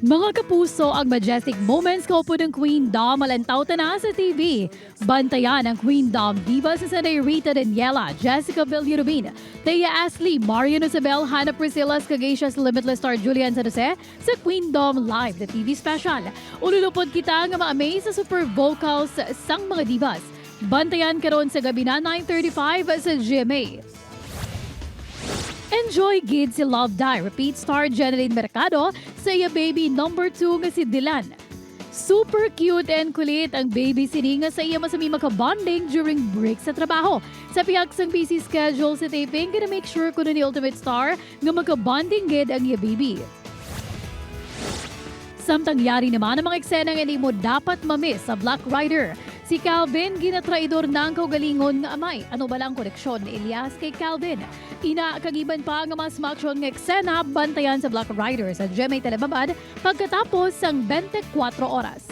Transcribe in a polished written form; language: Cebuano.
Mga kapuso, ang majestic moments kaupod ng Queendom malantaw na sa TV. Bantayan ang Queendom Divas sa Sanay Rita Daniela, Jessica Villarubin, Thea Astley, Marian Isabel, Hannah Priscilla, Kagasia's Limitless star Julian San Jose sa Queendom Live, the TV special. Ululupod kita nga ma-amaze sa super vocals sang mga divas. Bantayan karon sa gabi na 9:35 sa GMA. Enjoy gid si Love Die Repeat star Jennylyn Mercado sa iya baby number 2 nga si Dylan. Super cute and kulit ang baby sini nga sa iya masami makabonding during break sa trabaho. Sa pihak sang busy schedule sa taping, gonna make sure kuno ni Ultimate Star nga makabonding gid ang iya baby. Samtang yari naman ang mga eksena nga hindi mo dapat mamiss sa Black Rider. Si Calvin, ginatraidor ng kaugalingon nga amay. Ano ba lang koneksyon ni Elias kay Calvin? Ina, kag iban pa nga mas maaksyon nga eksena, bantayan sa Black Rider sa GMA Telebabad pagkatapos sang 24 oras.